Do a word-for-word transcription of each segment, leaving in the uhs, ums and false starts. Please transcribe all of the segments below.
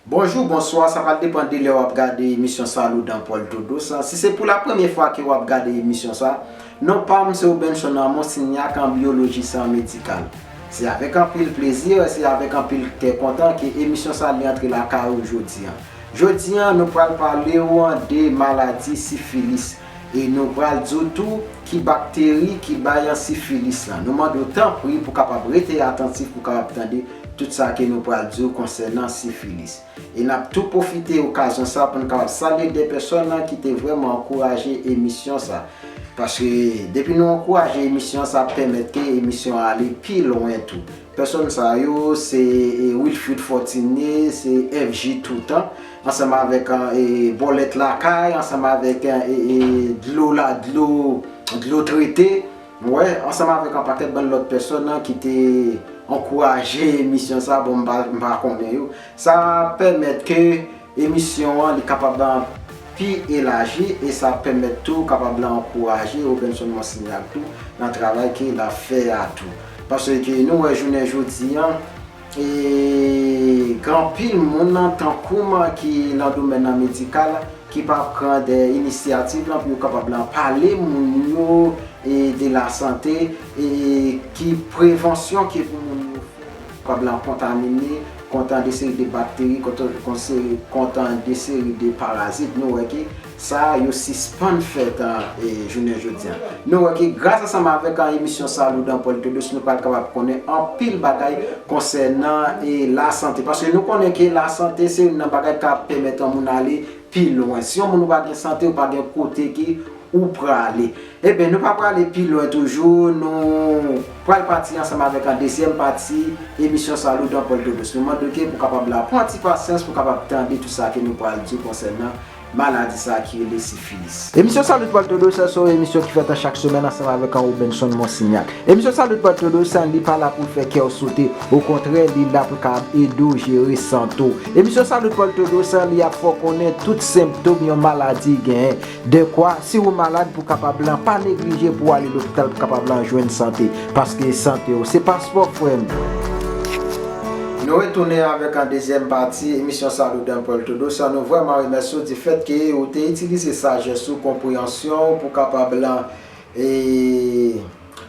Bonjou, bonswa, sa pral depann de lè w ap gade emisyon Saludan Puerto Dos. Si se pou la premyè fwa ke w ap gade emisyon sa, non pa m se Obenson Monsignac, an byolojis an medikal. Se avèk anpil plezi, se avèk anpil kè kontan ke emisyon sa li antre lakay ou jodi a. Jodi a, nou pral pale w de maladi sifilis. E nou pral di w tou ki bakteri ki bay sifilis la. Nou mande w tanpri pou kapab rete atantif pou kapab tande tout sa ke nou pral di w konsènan sifilis. E n ap tou pwofite okazyon sa pou n kapab salye de pèsòn ki te vrèman ankouraje emisyon sa. Paske depi nou ankouraje emisyon sa, ap pèmèt ke emisyon an ale pi lwen tou. Pèsòn sa yo, se e, Wilfrid Fortuné, se F J Toutan, ansanm avèk e, Bòlèt Lakay, ansanm avèk e, e, Dlo la, Dlo, Dlo Trete, wè, ansanm avèk yon pakèt bann lòt pèsòn ki te ankouraje emisyon sa, bon, m pa, m pa konnen yo. Sa pèmèt ke emisyon an li kapab pi elaji e sa pèmèt tou kapab ankouraje Obenson Monsignac tou nan travay ke l ap fè a tou. Paske nou wè jounen jodi a, e gen anpil moun tankou m ki nan domèn nan medikal ki pa pran de inisyativ lan pou yo kapab pale moun yo e de lasante e ki prevansyon ke pou moun yo fè kapab kontamine kontan de seri de bakteri, kontan, kontan de seri de parazit. Nou wè ke sa yo sispann fèt e, jounen jodi a. Nou wè ke gras ansanm avèk an emisyon Saludan Puerto Dos, nou pral kapab konnen anpil bagay konsènan e, lasante. Paske nou konnen ke lasante se youn nan bagay k ap pèmèt yon moun ale pi lwen. Si yon moun ou pa gen sante, ou pa gen kote ke ou prale. Ebyen, nou pa prale pi lwen toujou, nou pral pati ansanm avèk an dezyèm pati emisyon Saludan Puerto Dos. Nou mande ke pou kapab la pran ti pasyans pou kapab tande tout sa ke nou pral di konsènan maladi sa ki rele sifilis. Emisyon Saludan Puerto Dos se yon emisyon ki fèt chak semèn ansanm avèk an Obenson Monsignac. Emisyon Saludan Puerto Dos li pa la pou l fè kè w sote, okontrè, li la pou l kapab ede w jere sante w. Emisyon Saludan Puerto Dos li ap fè w konnen tout senptòm yon maladi genyen. Dekwa, si ou malad pou kapab lan, pa neglije pou w ale lopital pou kapab lan jwenn sante. Paske sante w se paspò, frè m. Nou retounen avèk an dezyèm pati emisyon Saludan Puerto Dos. Nou vrèman remèsye w difèt ke ou te itilize sajès ou, konpreyansyon w pou kapab lan e,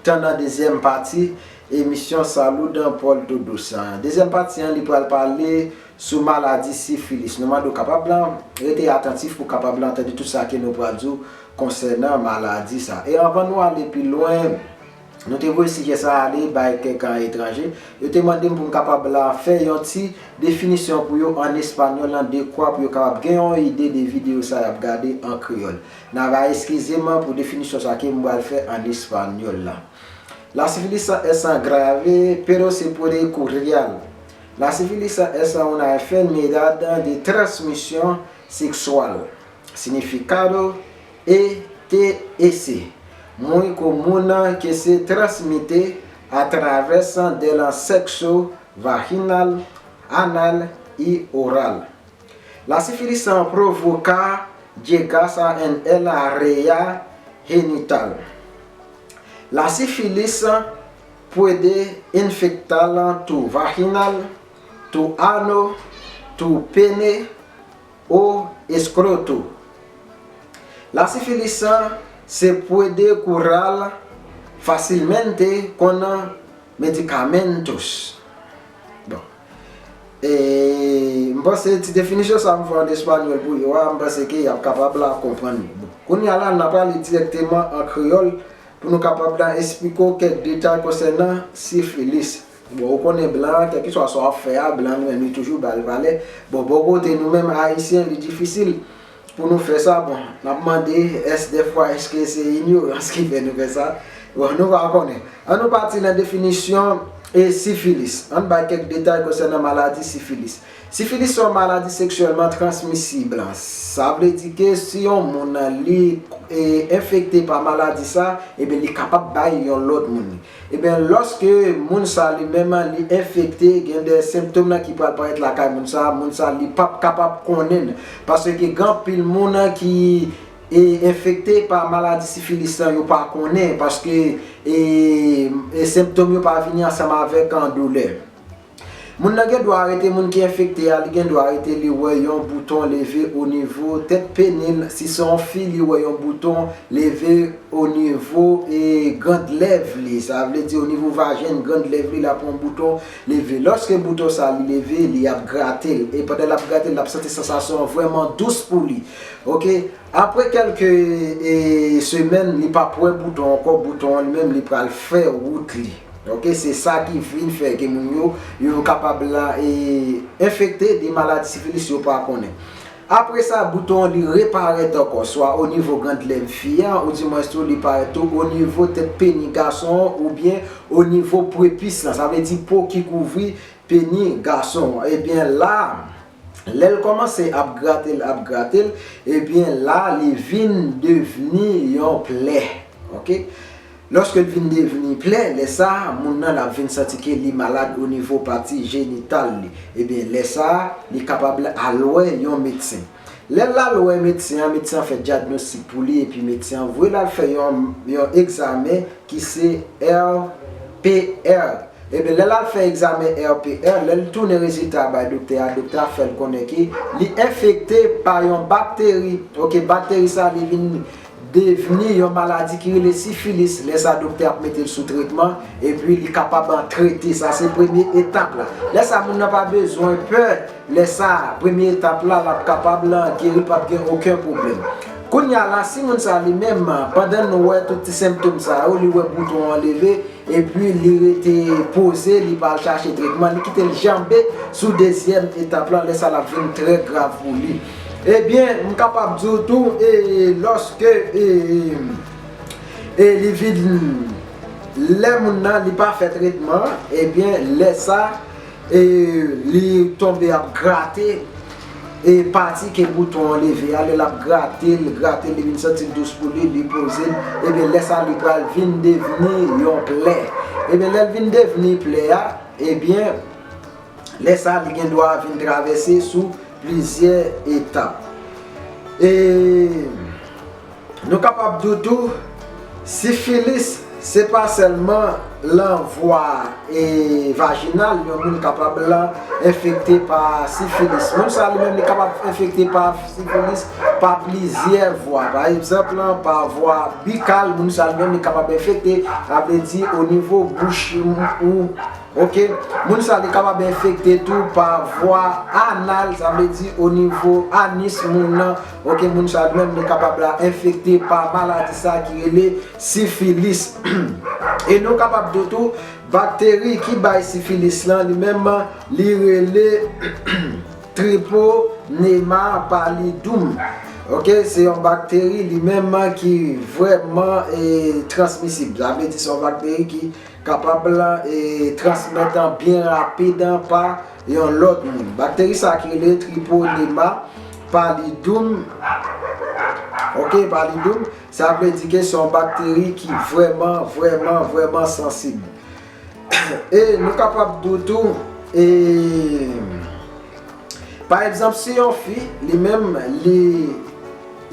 tann an dezyèm pati emisyon Saludan Puerto Dos. Dezyèm pati an, li pral pale sou maladi sifilis. Nou mande w kapab lan rete atantif pou kapab lan tande tout sa ke nou pral di w konsènan maladi sa. E anvan nou ale pi lwen, nou te voye sijè sa ale bay kèk etranje. Yo te mande m pou m kapab la fè yon ti definisyon pou yo an espanyòl lan, dekwa pou yo kapab gen yon ide de videyo sa y ap gade an kreyòl. N a va eskize m pou definisyon sa ke m pral fè an espanyòl la. La sífilis es grave, pero se puede curar. La sífilis es una enfermedad de transmisión sexual. Significado: E T S, muy común, que se transmite a través del sexo vaginal, anal y oral. La sífilis provoca llagas en el área genital. La sífilis puede infectar tu vaginal, tu ano, tu pene o escroto. La sífilis se puede curar fácilmente con medicamentos. Bon. E, m panse ti definisyon sa m fè an espanyòl pou yo a, m panse ke y ap kapab la konprann li. Bon, kounye a la, n ap ale dirèkteman an kreyòl pou nou kapab la esplike w kèk detay konsènan sifilis. Bon, ou konnen blan, kèlkeswa sa w ap fè a, blan li menm li toujou ba l valè. Bon, bò kote nou menm Ayisyen, li difisil pou nou fè sa. Bon, n ap mande, èske dèfwa, èske se inyorans ki fè nou fè sa? Bon, nou pa konnen. Ann nou pati nan definisyon e sifilis. Ann bay kèk detay konsènan maladi sifilis. Sifilis se yon maladi seksyèlman transmisib. Sa vle di ke si yon moun li e, enfekte pa maladi sa, ebyen li kapab bay yon lòt moun li. Ebyen, lòske moun sa li menm li enfekte, gen de senptòm nan ki pral parèt lakay moun sa, moun sa li p ap kapab konnen l. Paske gen anpil moun ki e, enfekte pa maladi sifilis lan, yo pa konnen, paske e, e senptòm yo pa vini ansanm avèk an doulè. Moun nan gen dwa rete, moun ki enfekte a, li gen dwa rete, li wè yon bouton leve o nivo tèt peni l. Si se yon fi, li wè yon bouton leve o nivo e grand lèv li. Sa vle di o nivo vajen, grand lèv li, l ap yon bouton leve. Lòske bouton sa li leve, li ap grate l. E pandan l ap grate l, l ap santi sansasyon vrèman dous pou li. Oke? Apre kèlke e, semèn, li p ap wè bouton ankò. Bouton an li menm, li pral fè wout li. Oke, se sa ki vin fè ke moun yo, yo kapab la e, enfekte de maladi sifilis yo pa konnen. Apre sa, bouton an li reparèt ankò, swa o nivo grand lèv fi a, oudimwens tou li parèt tou o nivo tèt peni gason an oubyen o nivo prepis lan, sa vle di po ki kouvri peni gason an. Ebyen la, lè l kòmanse ap grate l, ap grate l, ebyen la, li vin devni yon plè. Oke? Lòske l vin devni plè, lè sa a, moun nan l ap vin santi ke li malad o nivo pati jenital li. Ebyen, lè sa a, li kapab al wè yon medsen. Lè l al wè medsen an, medsen an fè dyagnostik pou li, epi medsen an voye l al fè yon, yon egzamen ki se R P R. Ebyen, lè l al fè egzamen R P R, lè l tounen rezilta a bay doktè a, doktè a fè l konnen ke li enfekte pa yon bakteri. Oke, bakteri sa a, li vin devni yon maladi ki rele sifilis. Lè sa a, doktè ap mete l sou tretman, epi li kapab trete. Sa se premye etap la. Lè sa a, moun nan pa bezwen pè. Lè sa a, premye etap la, l ap kapab geri, p ap gen okenn pwoblèm. Kounye a la, si moun sa a li menm, pandan nou wè tout ti senptòm sa yo, li wè bouton an leve, epi li rete poze, li pa al chache tretman, li kite l janbe sou dezyèm etap la, lè sa a l ap vin trè grav pou li. Ebyen, m kapab di w tou, e, lòske, e, e li vin, lè moun nan, li pa fè tretman, ebyen, lè sa, e, li tonbe ap grate, e, pati ke bouton an leve a, lè l ap grate l, grate l, li vin santi l dous pou li, li poze l, ebyen, lè sa, li pral vin devni yon plè. Ebyen, lè l vin devni plè a, ebyen, lè sa, li gen dwa vin travèse sou plizyè etap. E, nou kapab di w tou, sifilis, se pa sèlman lan vwa, e, vajinal, yon moun kapab lan enfekte pa sifilis. Moun sa li menm, li kapab enfekte pa sifilis pa plizyè vwa. Pa egzanp, lan, pa vwa bikal, moun sa li menm, li kapab enfekte, sa vle di o nivo bouch ou, oke? Moun sa li kapab enfekte tou pa vwa anal, sa vle di o nivo anis moun nan, oke? Moun sa li menm, li kapab la enfekte pa maladi sa ki rele sifilis. E nou kapab di tou, bakteri ki bay sifilis lan, li menm, li rele Treponema pallidum. Oke, se yon bakteri li menm ki vrèman, e, transmisib. Sa vle di se yon bakteri ki kapab, e, transmèt byen rapid pa yon lòt moun. Bakteri sa ki rele Treponema pallidum. Oke, pallidum, sa vle di ke se yon bakteri ki vrèman, vrèman, vrèman sansib. E nou kapab di w tou, e, pa egzanp, si yon fi, li menm, li,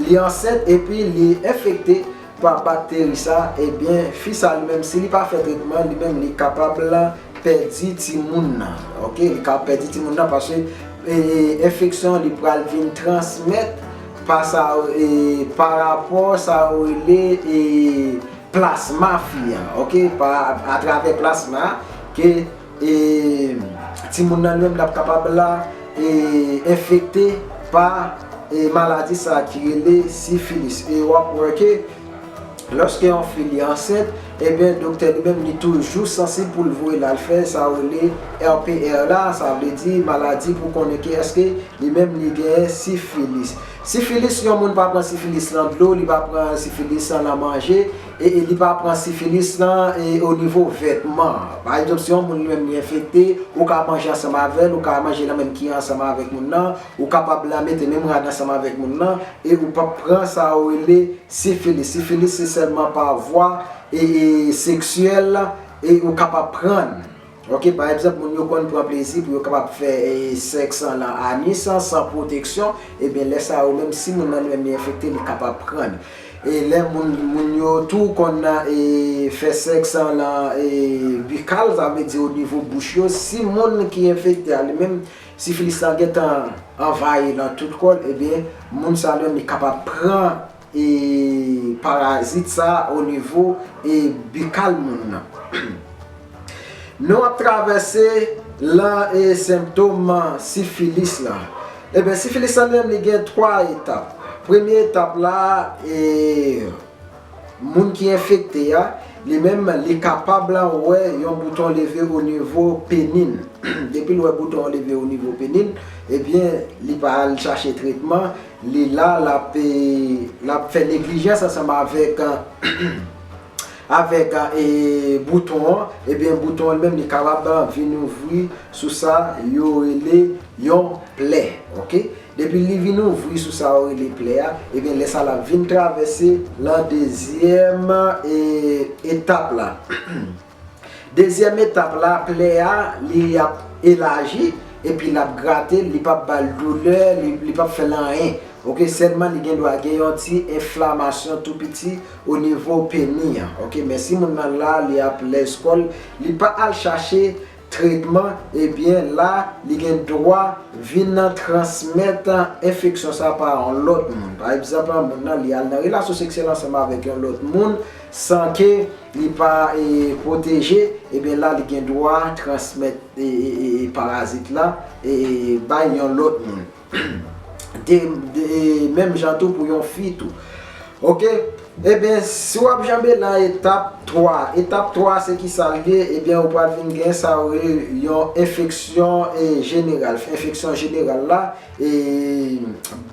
li ansent epi li enfekte pa bakteri sa, ebyen, fi sa li menm, si li pa fè tretman, li menm, li kapab pèdi timoun nan. Oke, li ka pèdi timoun nan paske, e, enfeksyon li pral vin transmèt pa sa, e, pa rapò sa yo rele, e, plasma fi an, oke, pa, atravè plasma ke, e, timoun nan li menm l ap kapab la, e, enfekte pa, e, maladi sa ki rele sifilis. E w ap wè ke lòske yon fi li ansent, ebyen, doktè li menm li toujou sansib pou l voye l al fè sa yo rele R P R la, sa vle di maladi pou konnen ke èske li menm li genyen sifilis. Sifilis, yon moun pa pran sifilis lan dlo, li pa pran sifilis lan nan manje, e, e li pa pran sifilis lan, e, o nivo vètman. Pa egzanp, si yon moun li menm li enfekte, ou ka manje ansanm avè l, ou ka manje nan menm ki ansanm avèk moun nan, ou kapab la mete menm rad ansanm avèk moun nan, e ou p ap pran sa yo rele sifilis. Sifilis se sèlman pa vwa, e, e seksyèl, e ou kapab pran l. Oke, pa egzanp, moun yo konn pran plezi pou yo kapab fè, e, sèks lan anis, san pwoteksyon, ebyen, lè sa yo menm, si moun nan li menm li enfekte, li kapab pran. E lè moun, moun yo tou konn e, fè sèks lan e, bikal, sa vle di o nivo bouch yo, si moun ki enfekte a li menm, sifilis lan gentan anvayi lan tout kò l, ebyen, moun sa li menm li kapab pran e, parazit sa o nivo e, bikal moun nan. Nou ap travèse lan e, senptòm sifilis la. Ebyen, sifilis lan li menm li gen twa etap. Premye etap la, e, moun ki enfekte a, li menm li kapab wè yon bouton leve o nivo peni n. Depi l wè bouton an leve o nivo peni n, ebyen, li pa al chache tretman, li la, l ap, e, l ap fè neglijans ansanm avèk, avèk e, bouton an, ebyen, bouton an li menm li kapab vin ouvri sou sa yo rele yon plè, oke? Depi li vin ouvri sou sa yo rele plè a, ebyen, lè sa l ap vin travèse lan dezyèm e, etap la. Dezyèm etap la, plè a, li ap elaji, epi l ap grate, li p ap ba l doulè, li, li p ap fè l anyen. Oke, sèlman li gen dwa gen yon ti enflamasyon tou piti o nivo peni an. Oke, men si moun nan la, li ap lèz kò l, li pa al chache tretman, ebyen la, li gen dwa vin transmèt enfeksyon sa pa yon lòt moun. Pa egzanp, moun nan, li al nan relasyon seksyèl ansanm avèk yon lòt moun, san ke li pa e, pwoteje, ebyen la, li gen dwa transmèt e, e, e, e parazit la e, e, bay yon lòt moun. De, de, e, menm jan tou pou yon fi tou. Oke? Ebyen, si w ap janbe lan etap twa, etap twa se ki sa l ye? Ebyen, ou pral vin gen sa yo rele yon enfeksyon e, jeneral. Enfeksyon jeneral la, e,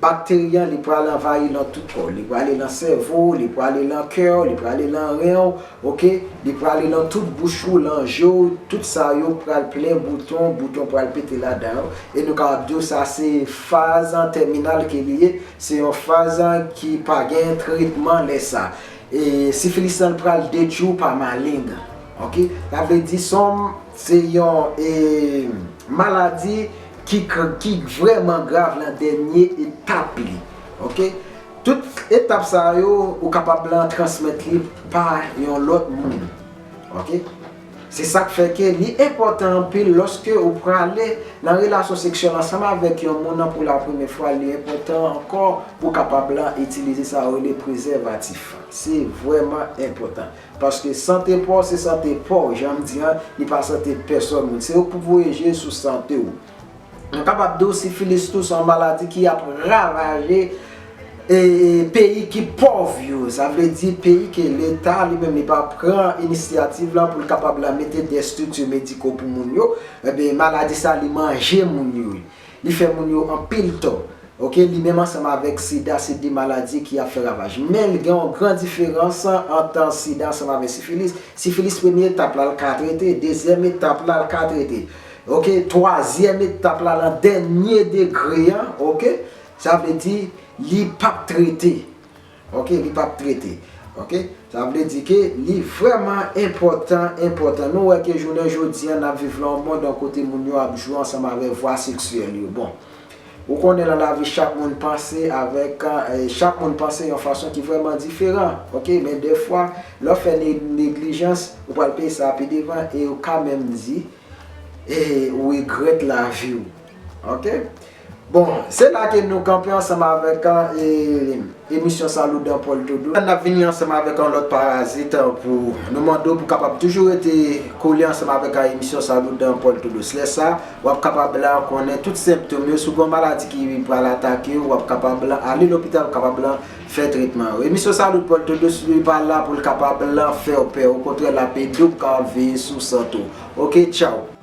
bakteri an, li pral anvayi lan tout kò w. Li prale lan sèvo w, li prale lan kè w, li prale lan ren w, oke? Li prale lan tout bouch ou, lan je w, tout sa yo pral plen bouton, bouton pral pete ladan yo. E nou kapab di w sa se faz tèminal ke li ye, se yon faz ki pa gen tretman lè sa. E sifilis lan pral detwi w pa maleng. Oke? Sa vle di se yon, se yon e, maladi ki, ki vrèman grav lan dènye etap li. Oke? Tout etap sa yo, ou kapab lan transmèt li pa yon lòt moun. Oke? Se sa k fè ke li enpòtan anpil lòske ou prale nan relasyon seksyèl ansanm avèk yon moun nan pou la premyè fwa, li enpòtan ankò pou w kapab lan itilize sa yo rele prezèvatif. Se vrèman enpòtan. Paske sante pa w, se sante pa w. Jan m di an, li pa sante pèsòn moun. Se ou k pou voye je sou sante w. Nou kapab di w sifilis tou se yon maladi ki ap ravaje e, e, peyi ki pòv yo. Sa vle di peyi ke Leta li menm li pa pran inisyativ lan pou l kapab la mete de estrikti mediko pou moun yo. Ebyen, maladi sa li manje moun yo. Li fè moun yo anpil tò. Oke, li menm ansanm avèk sida, se de maladi ki ap fè ravaj. Men li gen yon gran diferans ant sida ansanm avèk sifilis. Sifilis premye etap la, l ka trete. Dezyèm etap la, l ka trete. Oke, twazyèm etap la, lan dènye degre an, oke, sa vle di li p ap trete. Oke, li p ap trete. Oke, sa vle di ke li vrèman enpòtan, enpòtan. Nou wè ke jounen jodi an, n ap viv lan yon mond kote moun yo ap jwe ansanm avèk vwa seksyèl yo. Bon, ou konnen lan lavi chak moun panse avèk, eh, chak moun panse yon fason ki vrèman diferan. Oke, men dèfwa, lè w fè ne-, neglijans, ou pral peye sa pi devan e ou ka menm di, e ou regrèt lavi w. Oke? Bon, se la ke nou kanpe ansanm avèk, e, emisyon Saludan Paul Todos. N ap vini ansanm avèk yon lòt parazit pou nou mande w pou kapab toujou rete kole ansanm avèk emisyon Saludan Paul Todos. Lè sa, w ap kapab la konnen tout senptòm yo. Si w gen yon maladi ki pral atake w, w ap kapab la ale lopital, w kapab la fè tretman yo. Emisyon Saludan Paul Todos, li pa la pou l kapab la fè w pè. Okontrè, l ap ede w pou w kapab veye sou sante w. Oke, tchaw.